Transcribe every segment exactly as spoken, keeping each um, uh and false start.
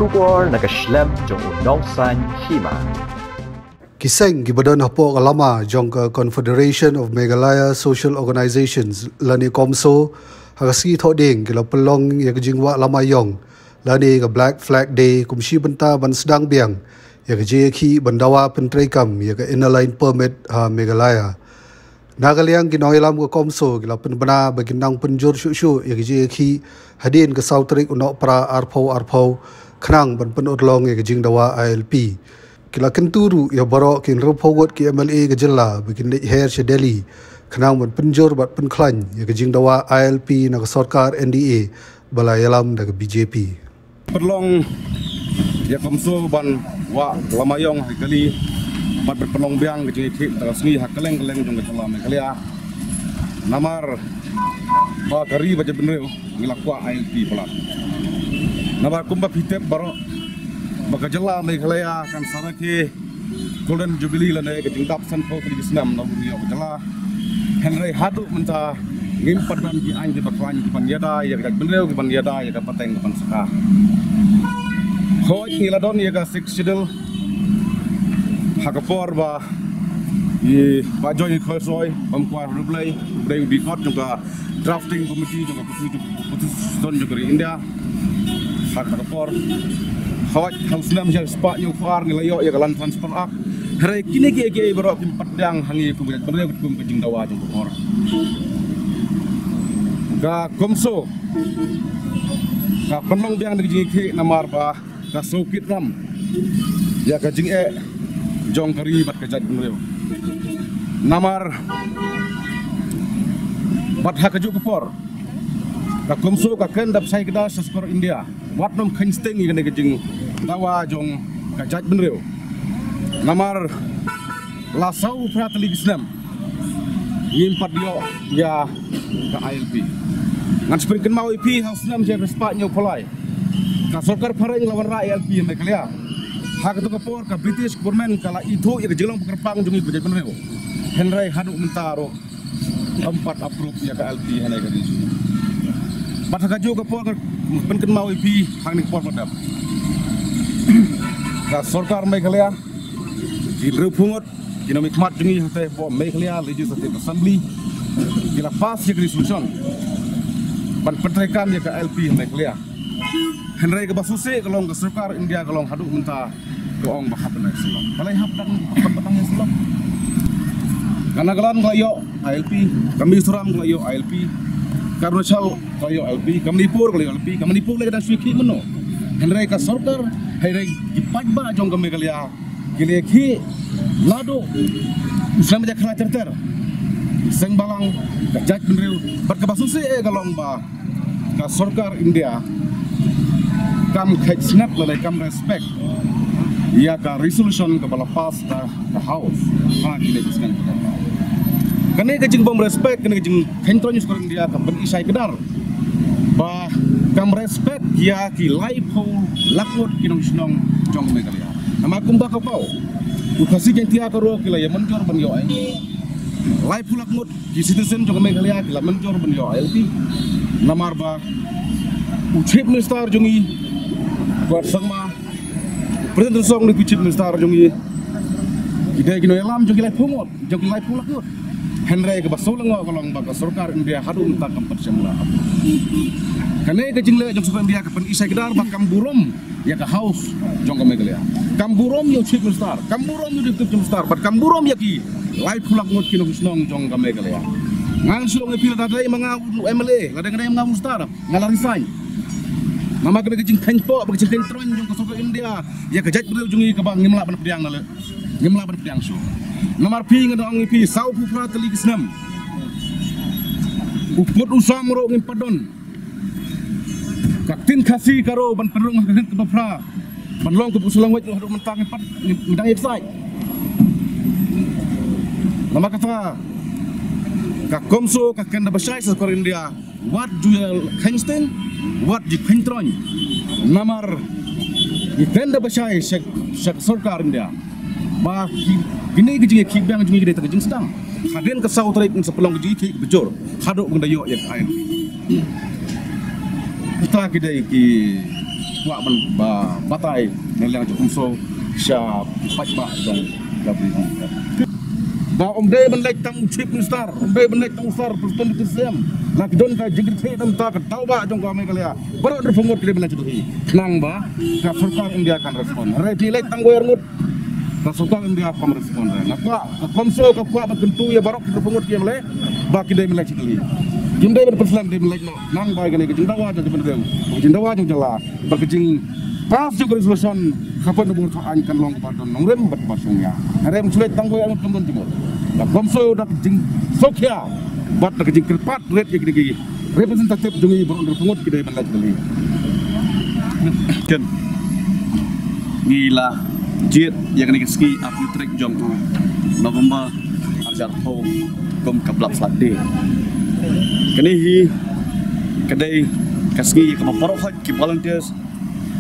Khubor na ka shlem jong u Nongsaiñ Hima. Ki seng kiba don hapoh ka lama jong ka Confederation of Meghalaya Social Organizations lane CoMSO ha ka sngi Thohdieng ki la pynlong ïa ka jingwah lama ïong lane ka Black Flag Day kum shi bynta ban sdang biang ïa ka jingïakhih ban dawa pyntreikam ïa ka Inner Line Permit ha Meghalaya. Na ka liang ki nongïalam ka CoMSO ki la pynbna ba kin nang pynjur shuh shuh ïa ka jingïakhih hadien ka saw tarik u Nohprah arphew arphew khnang ban pynurlong ïa ka jingdawa I L P. Ki la kyntu ruh ïa baroh ki hynriewphew ngut ki M L A ka jylla ba kin leit her sha Delhi khnang ban pynjur bad pynkhlaiñ ïa ka jingdawa I L P na ka sorkar N D A ba la ïalam da ka B J P. Pynlong ïa ka CoMSO ban wah lama ïong ha kali bad ban pynlong biang ka jingïakhih mynta ka sngi ha kylleng kylleng jong ka jylla Meghalaya. Namar ba ka ri ba jaitbynriew ngi la kwah I L P palat. Namar kumba phi tip baroh ba ka jylla Meghalaya kan sa rakhe Golden Jubilee lane ka jingdap sanphew tylli ki snem na u ïoh ka jylla. Hynrei haduh mynta ngim pat don ki aiñ kiba khlaiñ kiban ïada ïa ka jaitbynriew, kiban ïada ïa ka pateng kaban sah. Hooid, ngi la don ïa ka Sixth Schedule ha ka por ba i Bah Joint Khoingsoi, Bah Kwar Riblei, u dei u dkhot jong ka Drafting Committee jong ka Constitution jong ka ri India. Ha kata ka por, hooid, ha u snem shispah hynñiewphew ar ngi la ïoh ïa ka Land Transfer Act. Hynrei kine kiei kiei baroh kim pat pdiang ha ngi kum ka jaitbynriew kum ka jingdawa jong ka por. Ka CoMSO ka pynlong biang da ka jingïakhih namar ba ka sngewkit ram ïa ka jingeh jong ka ri bad ka jaitbynriew. Namar bad ha kajuh ka por ka CoMSO ka kren da bashai kdar sha sorkar India wat nym kheiñ sting ïa kane ka jingdawa jong ka jaitbynriew. Namar la saw phra tylli ki snem ngim pat ïoh ïa ka I L P. Ngan sa pynkynmaw ïa phi, ha u snem shispah hynñiewphew lai ka sorkar phareng la wanrah I L P ha Meghalaya. Ha kato ka por ka British government ka la ithuh ïa ka jinglong ba kyrpang jong ngi kum ka jaitbynriew. Hynrei haduh mynta ruh ym pat approve ïa ka I L P hangne ka ri. Bad ha kajuh ka por ngan pynkynmaw ïa phi hangne ka por ba dap, ka sorkar Meghalaya, ki hynriewphew ngut ki nongmihkhmat jong ngi hangtei hapoh Meghalaya Legislative Assembly ki la pass ïa ka resolution ban pyntreikam ïa ka I L P ha Meghalaya. Hynrei kaba sngewsih ka long ka sorkar India ka long haduh mynta ka ong ba hap ban ai syllok. Balei hap ban, hap ban ai syllok? Ka Nagaland ka la ïoh I L P, ka Mizoram ka la ïoh I L P, ka Arunachal ka la ïoh I L P, ka Manipur ka la ïoh I L P, ka Manipur lei ka dang shu ïakhih mynno. Hynrei ka sorkar, hynrei ki paidbah jong ka Meghalaya ki la ïakhih naduh u snem ba jakhlia ter ter. Seng balang, ka jaitbynriew, bad kaba sngewsih eh ka long ba ka sorkar India kam kheiñ snep lane kam respect ïa ka resolution kaba la pass da ka House ha kine ki snem. Kane ka jingbym respect, kane ka jingkheiñ troiñ sorkar India ka pyni shai kdar ba kam respect ïa ki laiphew lak ngut ki nongshnong jong Meghalaya. Namar kumba ka paw, u Khasi Jaiñtia Garo ki la ïa mynjur ban ïoh I L P. Laiphew lak ngut ki citizen jong Meghalaya ki la mynjur ban ïoh I L P. Namar ba u Chief Minister jong ngi, Conrad Sangma, Prestone Tynsong, u Deputy Chief Minister jong ngi, ki dei ki nongïalam jong ki laiphew ngut, jong ki laiphew lak ngut. Hynrei kaba sngewlyngngoh ka long ba ka sorkar India haduh mynta kam pat shym la. Kane ka jingleh jong sorkar India ka pyni shai kdar ba kam burom ïa ka House jong ka Meghalaya. Kam burom ïa u Chief Minister, kam burom ïa u Deputy Chief Minister, bad kam burom ïa ki laiphew lak ngut ki nongshnong jong ka Meghalaya. Ngan shu ong ïa phi, lada dei ma nga u M L A, lada dei ma nga u Minister, nga la resign. Namar kane ka jingkheiñpoh bad ka jingkheiñ troiñ jong ka sorkar India ïa ka jaitbynriew jong ngi kaba ngim lah ban pdiang na leh, ngim lah ban pdiang shuh. Namar phi, nga da ong ïa phi, sawphew phra tylli ki snem u pud u sam ruh ngim pat don. Ka ktien Khasi Garo ban pynrung ha ka kynhun kaba phra ban long kum u shu lang wait ruh haduh mynta ngim pat, ngim dang ïa ksai. Namar kata ka CoMSO ka kren da bashai sha sorkar India, wat ju ïa kheiñ sting, wat ju kheiñ troiñ. Namar ngi kren da bashai sha, sha sorkar India ba ki, kine ki jingïakhih biang jong ngi ki dei tang ka jingsdang. Hadien ka saw tarik ngin sa pynlong ka jingïakhih kaba jur haduh ban da ïoh ïa ka I L P. Kita ki dei ki Kwah ban ba batai na liang jong u CoMSO sha paidbah jong ka Bri. Ba ym dei ban leit tang u Chief Minister, ym dei ban leit tang u Sir, President, Deputy C M. La ki don ka jingkyrkieh na ka bynta ka dawa jong ka Meghalaya. Baroh hynriewphew ngut ki dei ban leit sha Delhi. Khnang ba ka sorkar India kan respond. Hynrei phi leit tang wei arngut, ka sorkar India kam respond. Nga kwah, ka CoMSO ka kwah ban kyntu ïa baroh ki hynriewphew ngut ki M L A ba ki dei ban leit sha Delhi. Kim dei ban pynslem, dei ban leit noh. Khnang ba kane ka jingdawa jong ka bynriew, ka jingdawa jong ka jylla, ba ka jingpass jong ka resolution kaba na bor thaw aiñ kan long kaba don nongrim bad kaba shongnia. Hynrei ym shu leit tang wei arngut kam don jingmut. Ka CoMSO da ka jingsngewkhia bad da ka jingkyrpad rit ïa kine ki representative jong ngi baroh hynriewphew ngut ki dei ban leit sha Delhi. Ken, ngi la jied ïa kane ka sngi arphew tarik jong u November arhajar arphew kum ka Blood Flood Day. Kane hi ka dei ka sngi ïa kaba baroh hoi ki volunteers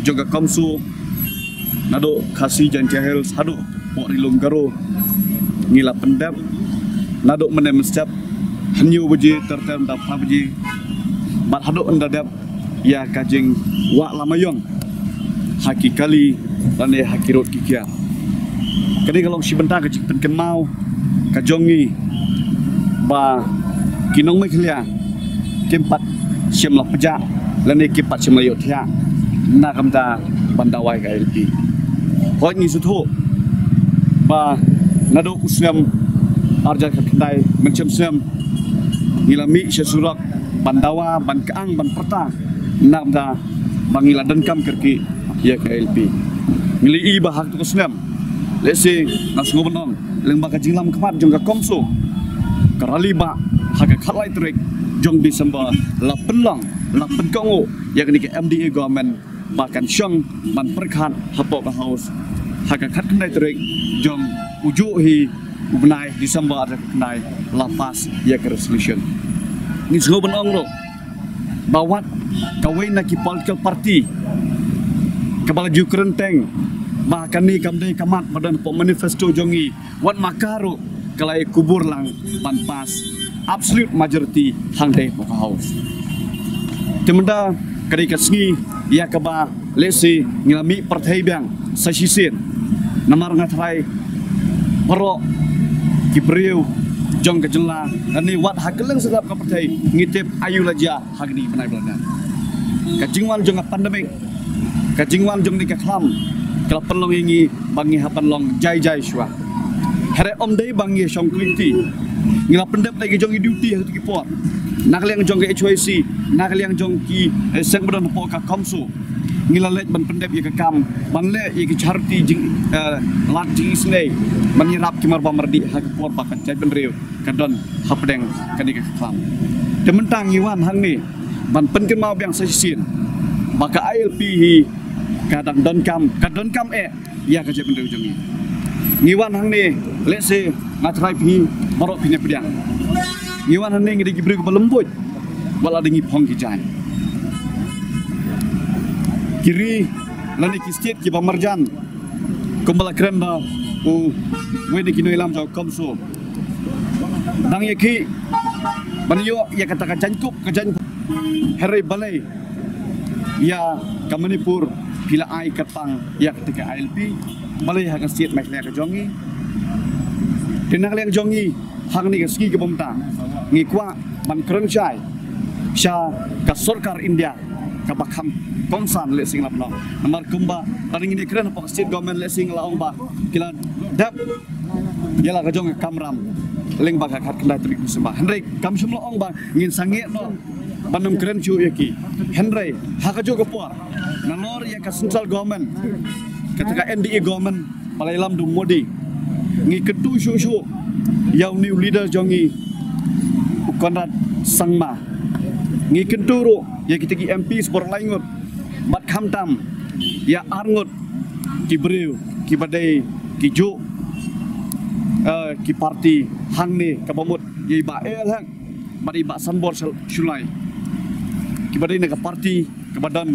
jong ka CoMSO naduh Khasi Jaintia Hills haduh hapoh Ri Lum Garo ngi la pyndep naduh mynne mynstep hynñiew baje ter ter mynta phra baje bad haduh ynda dep ïa ka jingwah lama ïong ha ki kali lane ha ki rud ki kiar. Kane ka long shi bynta ka jingpynkynmaw ka jong ngi ba ki nong Meghalaya kim pat shym la pjah lane kim pat shym la ïohthiah na ka bynta ban dawa ïa ka I L P. Hooid ngi sngewthuh ba naduh u snem arhajar khatkhyndai mynshem snem ngi la mih sha surok ban dawa, ban kyang, ban pyrta na ka bynta ba ngi la donkam kyrkieh ïa ka I L P. Ngi la ïohi ba ha kato ka snem lehse nga sngew ban ong lyngba ka jinglam khmat jong ka CoMSO, ka rally ba ha ka khatlai tarik jong December la pynlong, la pynkohnguh ïa kane ka M D A government ba kan shong ban pyrkhat hapoh ka House ha ka khatkhyndai tarik jong u juh hi u bnai December arhajar khatkhyndai, la pass ïa ka resolution. Ngi sngew ban ong ruh ba wat kawei na ki political party kaba la ju kren teng ba kane kam dei ka mat ba don hapoh manifesto jong ngi, wat ma ka ruh ka la ïakubur lang ban pass absolute majority hangtei hapoh ka House. Te mynta ka dei ka sngi ïa kaba lehse ngi la mih pyrthei biang sa shisien. Namar nga tharai baroh ki briew jong ka jylla lane wat ha kylleng syrap ka pyrthei ngi tip aïu la jia ha kine ki bnai ba la dep. Ka jingwan jong ka pandemic, ka jingwan jong kane ka khlam ka la pynlong ïa ngi ba ngi hap ban long jai jai shuwa. Hynrei ym dei ba ngi shong khlem ti. Ngi la pyndep da ki jong ki duty ha kito ki por. Na ka liang jong ka H Y C, na ka liang jong ki, eh, seng ba don hapoh ka CoMSO, ngi la leit ban pyndep ïa ka kam ban leh ïa ki charity jing, eh, lad jingisynei ban ïarap ki marbam mardih ha ka por ba ka jaitbynriew ka don hapdeng kane ka khlam. Te mynta ngi wan hangne ban pynkynmaw biang sa shisien ba ka I L P hi ka dang donkam, ka donkam eh ïa ka jaitbynriew jong ngi. Ngi wan hangne, lehse nga tharai phi baroh phin ïa pdiang. Ngi wan hangne ngi dei ki briew kiba lum buit wat la dei ngi phong ki jaiñ. Ki ri lane ki state kiba marjan kumba la kren da uwei na ki nongïalam jong ka CoMSO, dang ïa ki ban ïoh ïa kata ka jaiñkup, ka jaiñ, hynrei balei ïa ka Manipur phi la ai kyrpang ïa kata ka I L P, balei ha ka state Meghalaya ka jong ngi? Te na ka liang jong ngi hangne ka sngi kaba mynta ngi kwah ban kren shai sha ka sorkar India kaba kham kongsan, lehse nga la ban ong. Namar kumba lada ngin ïa kren hapoh ka state government lehse nga la ong ba ki la dep ïa la ka jong ka kamram lyngba ka khatkhyndai tarik December. Hynrei kam shym la ong ba ngin sangeh noh ban ym kren shuh ïa ki. Hynrei ha kajuh ka por nalor ïa ka central government, kata ka N D A government ba la ïalam da u Modi, ngi kyntu shuh shuh ïa u new leader jong ngi u Conrad Sangma. Ngi kyntu ruh ïa kita ki M Ps baroh lai ngut bad khamtam ïa ar ngut ki briew kiba dei ki juh, eh, ki party hangne kaba mut ïa i Bah A L Hek bad i Bah Sanbor Shul-, Shullai, kiba dei na ka party kaba don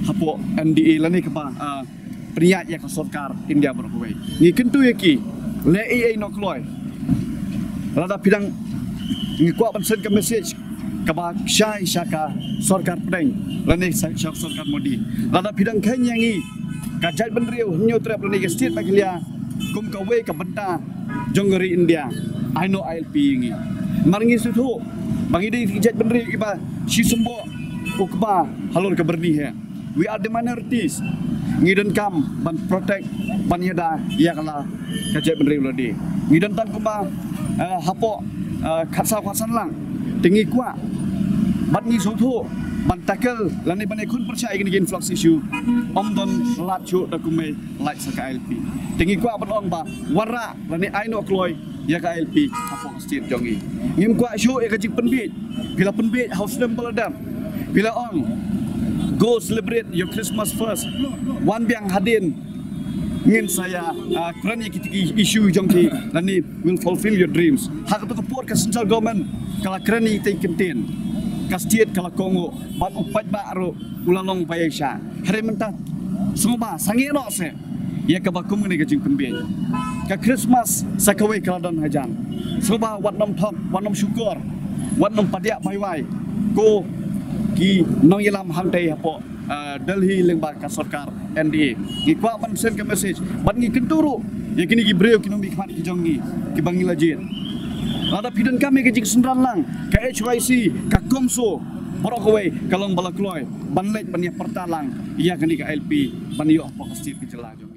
hapoh N D A lane kaba, eh, pynïaid ïa ka sorkar India baroh kawei. Ngi kyntu ïa ki, leh ei ei noh kloi. Lada phi dang, ngi kwah ban send ka message kaba shai sha ka sorkar pdeng lane sha, sha sorkar Modi. Lada phi dang kheiñ ïa ngi ka jaitbynriew Hynñiewtrep lane ka state Meghalaya kum kawei ka bynta jong ka ri India, ai noh I L P ïa ngi. Namar ngi sngewthuh ba ngi dei ki jaitbynriew kiba shisymboh u kba halor ka byrni hi. We are the minorities. Ngi donkam ban protect, ban ïada ïa ka la ka jaitbynriew lade. Ngi don tang kumba, eh, hapoh, eh, khatsaw khatsan lang. Te ngi kwah bad ngi sngewthuh ban tackle lane ban ïakhun pyrshah ïa kine ki influx issue. Ym don lad shuh da kumne lait sa ka I L P. Te ngi kwah ban ong ba wanrah lane ai noh kloi ïa ka I L P hapoh state jong ngi. Ngim kwah shuh ïa ka jingpynbiej. Phi la pynbiej ha u snem ba la dep. Phi la ong, "Go celebrate your Christmas first. Wan biang hadien ngin sa ïa, ah, kren ïa ki, ki issue jong ki lane will fulfill your dreams." Ha kato ka por ka central government ka la kren ïa ki kyntien. Ka state ka la kohnguh bad u paidbah ruh u la long ba ïaishah. Hynrei mynta sngewbha sangeh noh seh ïa kaba kum kane ka jingpynbiej. Ka Christmas sa kawei ka la don hajan. Sngewbha wat nym thok, wat nym shukor, wat nym padiah baiwai ko ki nongïalam hangtei hapoh, ah, Delhi lyngba ka sorkar N D A. Ngi kwah ban send ka message bad ngi kyntu ruh ïa kine ki briew ki nongmihkhmat ki jong ngi kiba ngi la jied. Lada phi donkam ïa ka jingsynran lang, ka H Y C, ka CoMSO, baroh kawei ka long ba la kloi ban leit ban ïa pyrta lang ïa kane ka I L P ban ïoh hapoh ka state ka jylla jong